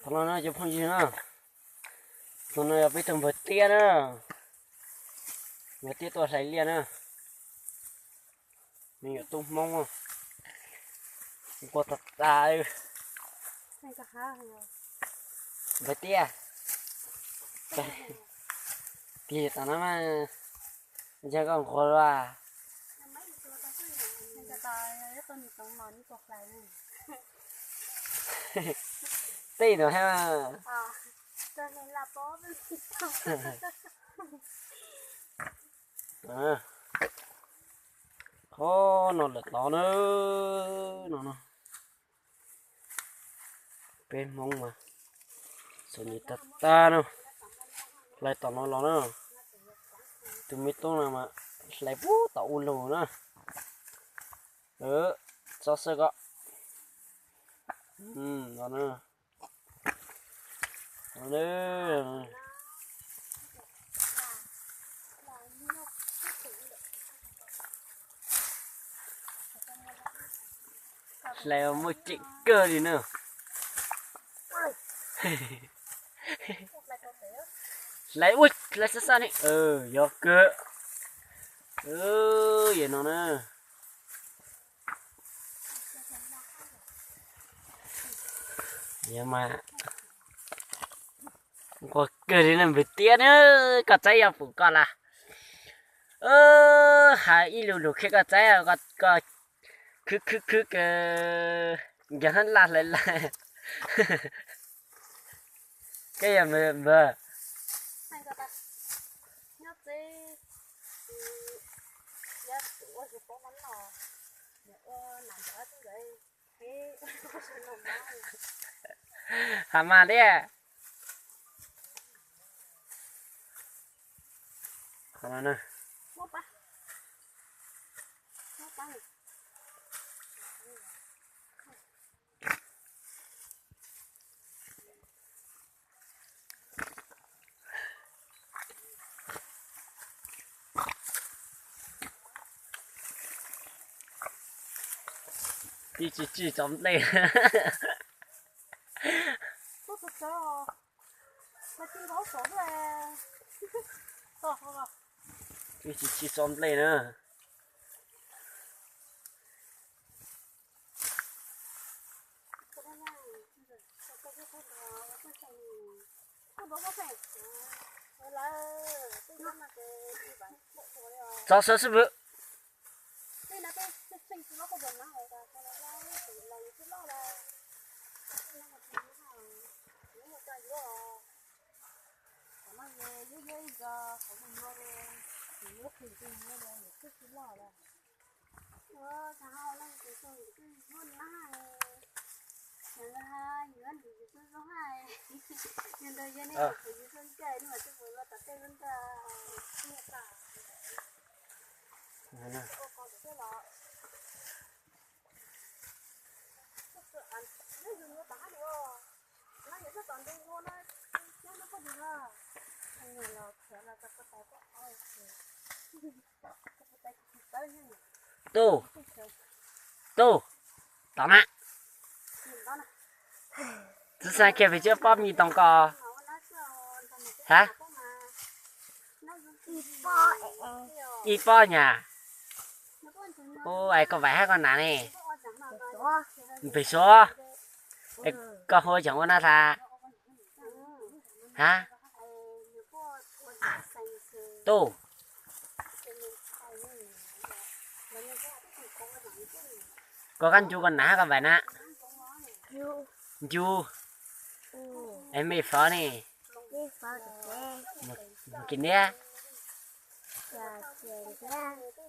No no cov phooj ywg na, no no yog peb tug npawg Tiab na, npawg Tiab tuaj hlais liaj na, me nyuam tub Hmoob, nquag tas tas. Npawg Tiab, tig tam no mas, yog koj nquag luaj. Tej no thiab mas. Qhov no lawm tod na, no no. Peb Hmoob mas txom nyem tag tag na, hlais tom no los na. Tus me tub no mas hlais puag tom ub lug na. Txhob xwb ko. No na. Hlais muaj ceem kawg li na. Hlais ua hlais xab xab ne. Yog kawg. Yog no na. Yog mas nquag kawg li na npawg Tiab na, koj tsaib yog pum koj las. Hais ib lu lug qhia koj tsaib, koj khwb khwb khwb kawg, ncaag hab laj hlais laj. Koj yog npawg, has mas thiab. Tib tsis tsis tso nplej. Tib tsis tsis tso nplej na. Txhob xwb xwb pw. Tub, tub, tom na. Txiv Xab kiag pes tsawb pob mi toos ko. Ha? Ib pob nyab. Ua es koj vaim hab koj nam ne? Pem Suav. Es koj hu ua caag ua na tha? Ha? Tub, koj kab ncu koj nam hab koj vaim na? Ncu. Es mej fov ne? Mus kis ntiab.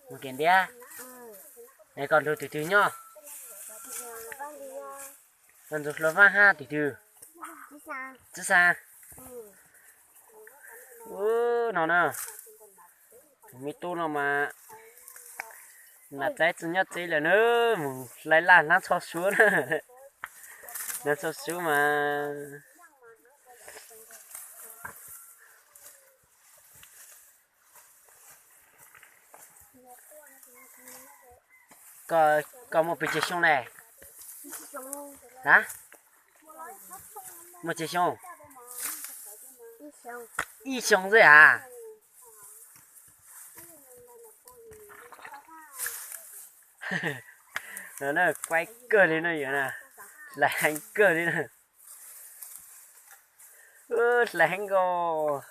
Mus kis ntiab. Es koj nrug twg twg nyob? Koj nrug Hluas Vaaj hab twg twg? Txiv Xab. Ub, no na, tus me tub no mas nam txav tsi nyob tsev lawm na, mus hlais laj hnab txhoj suab na, hnab txhoj suab mas. Koj muaj pes tsawg xyoo ne? Ha? Muaj tsawg xyoo? Ib xyoo xwb as. No na, kuaib kawg li no yom na, hlais heev kawg li na. Hlais heev nkaus,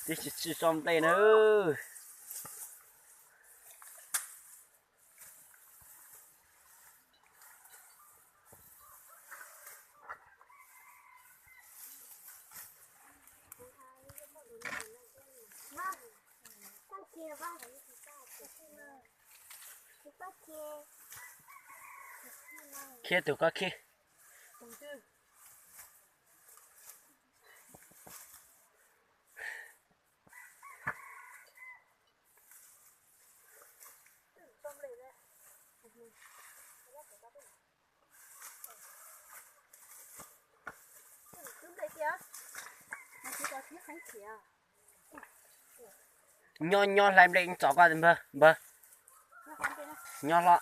twb tsis tso nplej na. Khiav tus koj khiav. Nyob nyob hlais nplej txov koj npawg npawg. Nyob hlo.